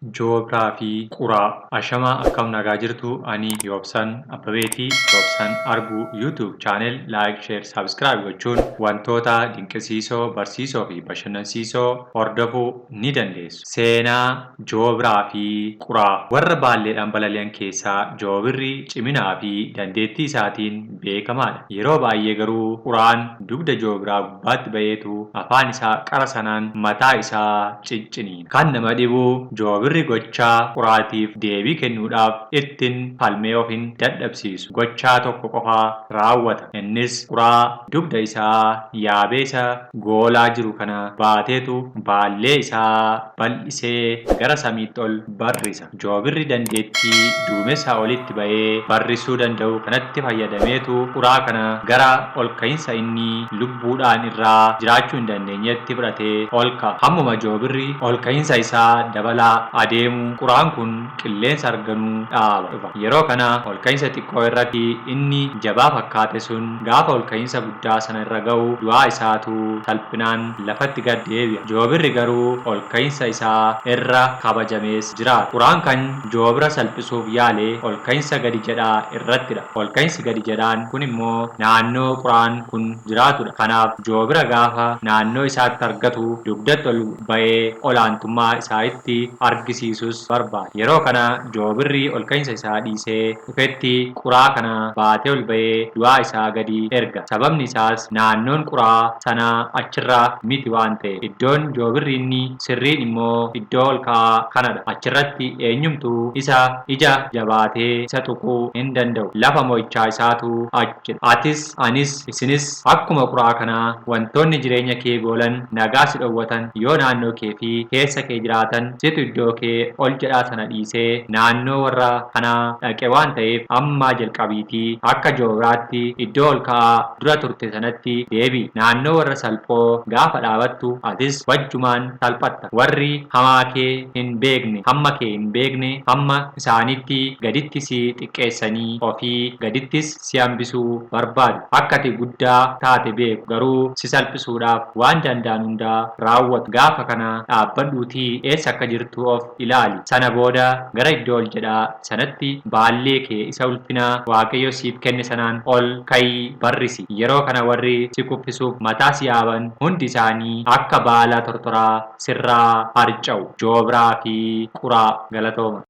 Joobiraa fi Quraa. Ashamaa akkam nagaa jirtu ani Yoobsan Abbabeetii Yoobsan Arguu YouTube channel like, share, subscribe gochuun wantoota dinqisiisoo, barsiisoo fi bashannansiisoo hordofuu ni dandeessu. Seenaa Joobiraa fi Quraa. Warra baalleedhaan balali'an keessaa joobirri ciminaa fi dandeettii isaatiin beekamaadha. Yeroo baay'ee garuu quraan dugda joobiraa gubbaatti ba'eetu afaan isaa qara sanaan mataa isaa cicciniina. Kan nama dhibu joobirri gochaa quraatiif deebii kennuudhaaf ittiin falmee of hin dadhabsiisu. Gochaa tokko qofaa raawwata. Innis quraa dugda isaa yaabee isa goolaa jiru kana baateetu baallee isaa bal'isee gara samiitti ol barrisa. Joobirri dandeettii duumessaa olitti ba'ee barrisuu danda'u kanatti fayyadameetu quraa kana gara ol ka'iinsa inni lubbuudhaan irraa jiraachuu hin dandeenyetti fudhatee ol ka'a. Hammuma joobirri ol ka'iinsa isaa dabalaa adeemu quraan kun qilleensa arganuu dhaaba. Yeroo kana ol ka'iinsa xiqqoo irratti inni jabaa fakkaate sun gaafa ol ka'iinsa guddaa sana irra ga'u du'aa isaatu salphinaan lafatti gad deebi'a. Joobirri garuu ol ka'iinsa isaa irra kabajamees jiraata. Quraan kan joobira salphisuuf yaale ol ka'iinsa gadi jedhaa irrattidha. Ol ka'iinsi gadi jedhaan kun immoo naannoo quraan kun jiraatudha. Kanaaf joobira gaafa naannoo isaatti argatu dugdatti ol ba'ee olaantummaa isaa itti argisiisus barbaada. Yeroo kana joobirri ol ka'iinsa isaa dhiisee dhufetti quraa kana baatee ol ba'ee du'aa isaa gadi erga. Sababni isaas naannoon quraa sanaa achirra miti waan ta'eef. Iddoon joobirri inni sirriin immoo iddoo ol ka'aa kanadha. Achirratti eenyumtuu isa ija jabaatee isa tuquu hin danda'u. Lafa mo'ichaa isaatu achidha. Atis, anis, isinis akkuma quraa kanaa wantoonni jireenya kee goolan nagaa si dhowwatan yoo naannoo kee fi keessa kee jiraatan situ iddoo kee ol jedhaa sana dhiisee naannoo warra kanaa dhaqe waan ta'eef ammaa jalqabiitii akka joobiraatti iddoo ol ka'aa dura turte sanatti deebi'i. Naannoo warra salphoo gaafa dhaabattu atis wajjumaan salphatta. Warri hamaa kee hin beekne, hamma kee hin beekne, hamma isaanitti gaditti si xiqqeessanii ofii gadittis si hambisuu barbaadu. Akka ati guddaa taate beeku garuu si salphisuudhaaf waan danda'an hundaa raawwatu. Gaafa kana dhaabbadhuutii eessa akka jirtu of ilaali. Sana booda gara iddoo ol jedhaa sanatti baallee kee isa ulfina Waaqayyo siif kenne sanaan ol ka'ii barrisi. Yeroo kana warri si kuffisuuf mataa si yaaban hundi isaanii akka baala tortoraa sirraa harca'u. Joobiraa fi Quraa. Galatooma.